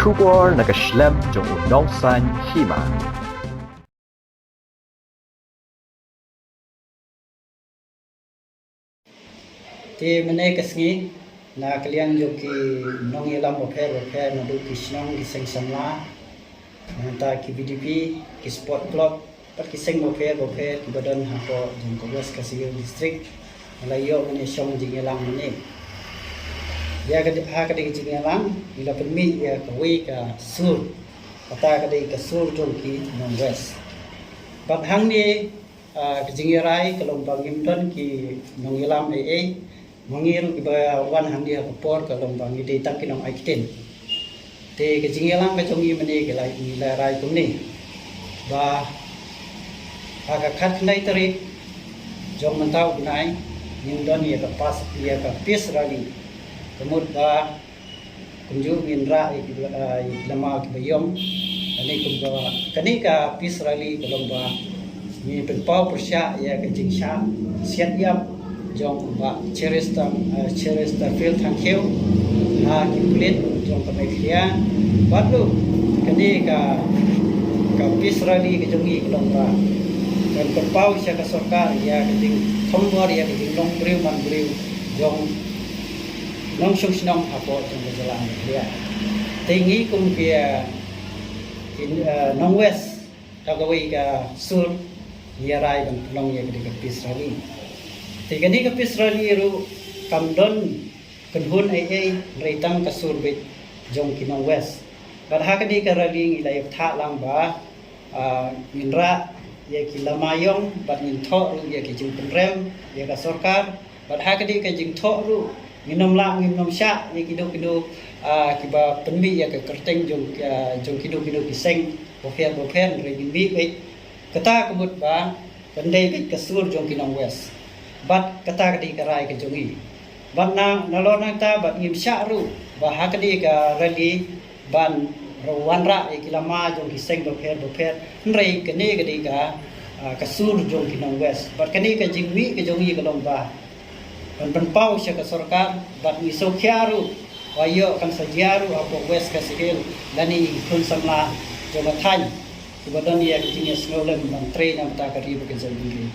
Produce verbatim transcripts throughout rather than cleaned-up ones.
Khubor na ka shlem jong u nongsan hima. Te mynne ka sngi, na ka liang jong ki nongïalam bapher bapher naduh ki shnong, ki seng samla, nangta ki V D P, ki sport club, bad ki seng bapher bapher kiba don hapoh jong ka West Khasi Hills District, la ïoh ban ïashong jingïalang mynne. Ïa ka, ha ka dei ka jingïalang, ngi la pynmih ïa kawei ka sur, kata ka dei ka sur jong ki nong West. Bad hangne, ah, ka jingïarai ka long ba ngim don ki nongïalam ei ei, ma ngi ruh kiba wan hangne ha ka por ka long ba ngi dei tang ki nong ai ktien. Te ka jingïalang ka jong ngi mynne ka la, ngi la rai kumne, ba ha ka khatkhyndai tarik jong mynta u bnai, ngin don ïa ka pas, ïa ka peace rally. Ka mut ba kumjuh ngin rah ïa ki, ah, ïa ki lama kiba ïong. Kane kumba, kane ka peace rally ka long ba ngi pynpaw pyrshah ïa ka jingshah siat ïap jong u Bah Cheristerfield, ah, Cheristerfield Thangkhiew ha ki pulit jong ka Meghalaya. Bad ruh kane ka, ka peace rally ka jong ngi ka long ba kan pynpaw sha ka sorkar ïa ka jingthombor, ïa ka jinglong briew man briew jong nongshong shnong hapoh jong ka jylla Meghalaya. Te ngi kum ki, ah, ki, ah, nong West, da kawei ka sur, ngi ïarai ban pynlong ïa ka dei ka peace rally. Te kane ka peace rally ruh kam don kynhun ei ei, hynrei tang ka sur beit jong ki nong West. Bad ha kane ka rally ngi la ïa bthah lang ba, ah, ngin rah ïa ki lama ïong, bad ngin thoh ruh ïa ki jingpynrem ïa ka sorkar. Bad ha ka dei ka jingthoh ruh, ngin ym lah, ngin ym shah ïa kino kino, ah, kiba pynmih ïa ka kyrteng jong, ah, jong kino kino ki seng bapher bapher, hynrei ngin mih beit. Kata ka mut ba kan dei beit ka sur jong ki nong West. Bad kata ka dei ka rai ka jong ngi. Bad na, nalor nangta bad ngim shah ruh ba ha ka dei ka rally ban wanrah ïa ki lama jong ki seng bapher bapher, hynrei kane ka dei ka, ah, ka sur jong ki nong West. Bad kane ka jingmih ka jong ngi ka long ba ban pynpaw sha ka sorkar, bad ngi sngewkhia ruh ba ïoh kan sa jia ruh hapoh West Khasi Hills lane ki khun samla jong ka thaiñ kiba don ïa ka jingïasngewlem ban trei na bynta ka ri bad ka jaitbynriew.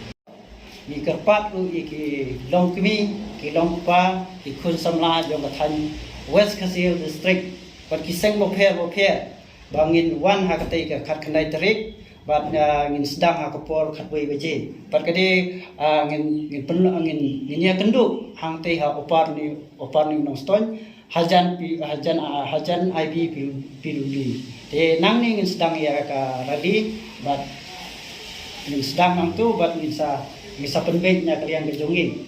Ngi kyrpad ruh ïa ki longkmie, ki longkpa, ki khun samla jong ka thaiñ West Khasi Hills District bad ki seng bapher bapher, ba ngin wan ha katei ka khatkhyndai tarik, bad, ah, ngin sdang ha ka por khatwei baje. Bad ka dei, ah, ngin, ngin pyn, ngin, ngin ïakynduh hangtei ha Upper New, Upper New Nongstoiñ, hajan P-, hajan, ah, hajan I B P-, P W D. Te nangne ngin sdang ïa ka rally, bad ngin sdang nangtu, bad ngin sa, ngin sa pynbeit na ka liang ka jong ngi.